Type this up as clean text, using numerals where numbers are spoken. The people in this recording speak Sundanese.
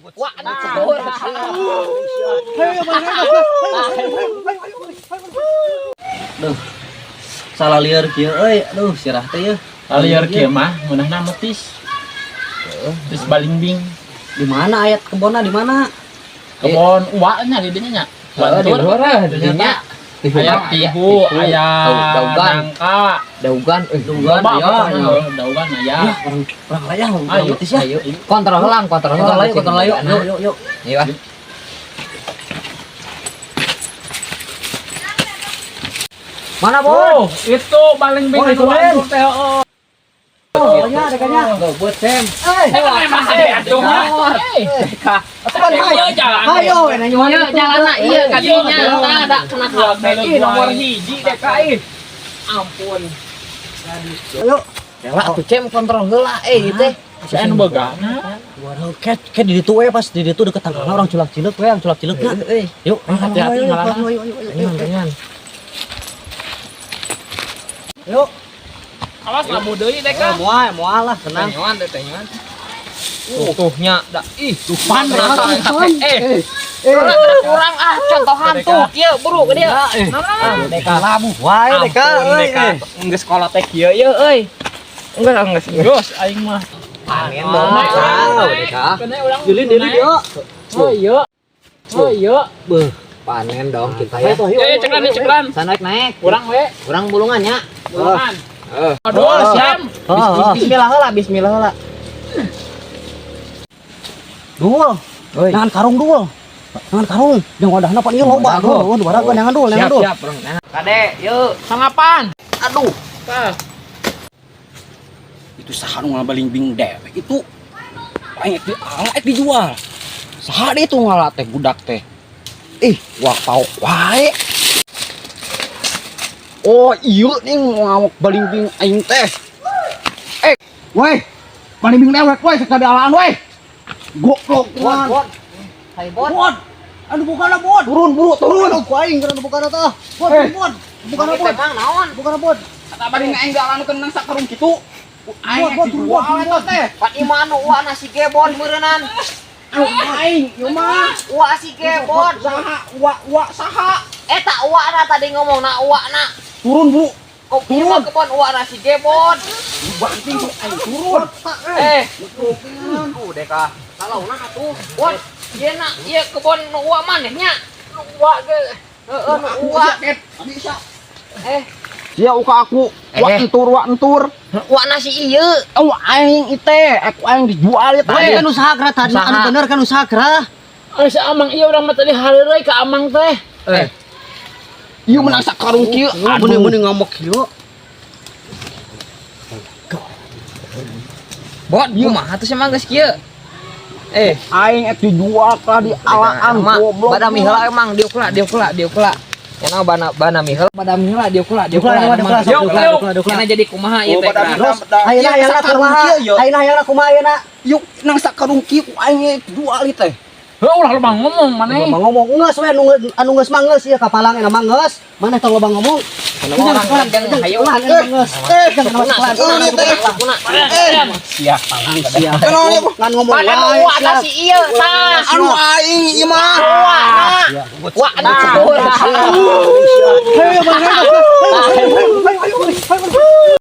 Wah, aduh. Duh. Salah lieur kieu euy. Aduh, sirah teh yeuh. Lieur kieu mah meunahna metis. Terus balingbing. Di mana ayat kebonna di mana? Kebon uak nya di dinya nya. Heeh, di luhur ah, di dinya. Aya tihu, aya Daugan. nangka, Daugan, euy. Daugan, loba aya, pokokna, aya. heuh, daugan aya. Ya, orang orang layah, orang Ayo. metis ya. Ayo, kontrol helang, kontrol Kontrol helang. layu, kontrol layu. Yuk, yuk, yuk. Ayo ah. Mana, Bon? Oh, itu balingbing Oh, itu, anu Ben. antur teh heuh. Oh, nya dekanya. Gobot, Sem. Eh, Emang ada atuh mah. Eh, Ayo, jalan. Ayo, nanya Iya, jalan iya kadinya tah da kena HP. Ih, nomor hiji DKI. Ampun. Ayo. Lah tuh Cem kontrol heula eh ieu teh. Si anu bogana. Waduh, ket ket di ditu we pas di ditu deket tangkalna orang culak cileuk we, orang culak cileukna. Euy, Yuk, Hati-hati malah. ayo, ayo, ayo, ayo, ringan ringan. Yuk. Awas labu deui DK. Moal, moal lah, tenang. Tenyoan teh tenyoan. Tuh nya da ih Tupan, tupan. Eh, kurang ah contohan tuh kieu buru ke dia. Ah, Deka Labu wae Deka, Ampun, euy. Deka. Geus sekolah teh kieu ye euy. Enggak geus. Geus aing mah. Panen dong. Naik, Deka. Kena urang. Dilin, dilin, yuk. Oh iya. Oh iya. Beuh. Panen dong kita ya. Ayo, Eh, ceklan ceklan. Sana naik naik. Urang we. Urang bulungannya. Bulungan. Heeh. Aduh, siap. Bismillah heula, bismillah heula. Dul. Oi. Jangan karung dul. Jangan karung. Jangan wadahna pan ieu loba. Wadah, Dul, wadah gua jangan dul, jangan Siap dul. siap, urang. Kade, yuk. Sangapan. Aduh. Tah. Itu saha nu ngabalingbing dewek itu. Aing di ala ek dijual. Saha deui itu ngala teh budak teh. Ih, wah paok wae. Oh, iya nih ngamuk balingbing aing teh. Eh, weh. Balingbing dewek weh sekali alaan weh. Goblok Bon, man. bon. Hai bon. Bon. Anu bukana bon. Turun buru, turun. Aduh, ku aing kana bukana tah. Bon, bon. Bukana bon. Emang naon? Bukana bon. Kata baling aing gak anu kenang sakarung kitu. Aing Bon, bon, turun, bon, turun, bon. teh. Pan imah anu uak nasi gebon meureunnan. Anu aing ieu mah. Uak si gebon. Saha uak uak saha. Eta uakna tadi ngomong na uakna. Turun buru. Kok ieu mah kebon uak nasi gebon. Banting tuh aing turun. Eh. Tuh Deka. Kalau na atuh. Bon, ieu na ieu kebon nu uak maneh nya. Nu uak ge. Heeh, nu uak. Bisa. Eh, Sia uka aku wak entur wak entur. uak nasi ieu. Oh aing ite, aku aing dijual ya Tadi kan usaha gerah tadi anu bener kan usaha gerah. Eh, si Amang iya urang mah tadi hareureuy ka Amang teh. Eh, Ieu menang sakarung kieu. Aduh, mending ngamuk kieu. Bon, kumaha tuh emang geus kieu? Eh, Aing ek dijual ka di alaan goblok. Bada miheula emang diuk heula, diuk heula, diuk heula. Nya bana bana miheula, bada miheula, diuk heula, diuk Diuk heula, heula. diuk heula, Diuk diuk heula, diuk heula, diuk heula. Nya jadi kumaha ieu teh? Bada Terus ayeuna ayeuna kumaha? Ayeuna ayeuna kumaha ayeuna? Yuk nang sakarung kieu ku aing ek dijual ieu teh. Heuh ulah loba ngomong maneh. Loba ngomong geus we anu anu geus mah geus ieu kapalang enak mah geus. Maneh tong loba ngomong. Orang jangan hayo. Ulah enak mah geus. Jangan Sukuna, sekolah. sukuna. Sia palang sia. Ngan ngomong Mana wae. uak nasi ieu tah. Anu aing ieu mah. Uak na. Uak na.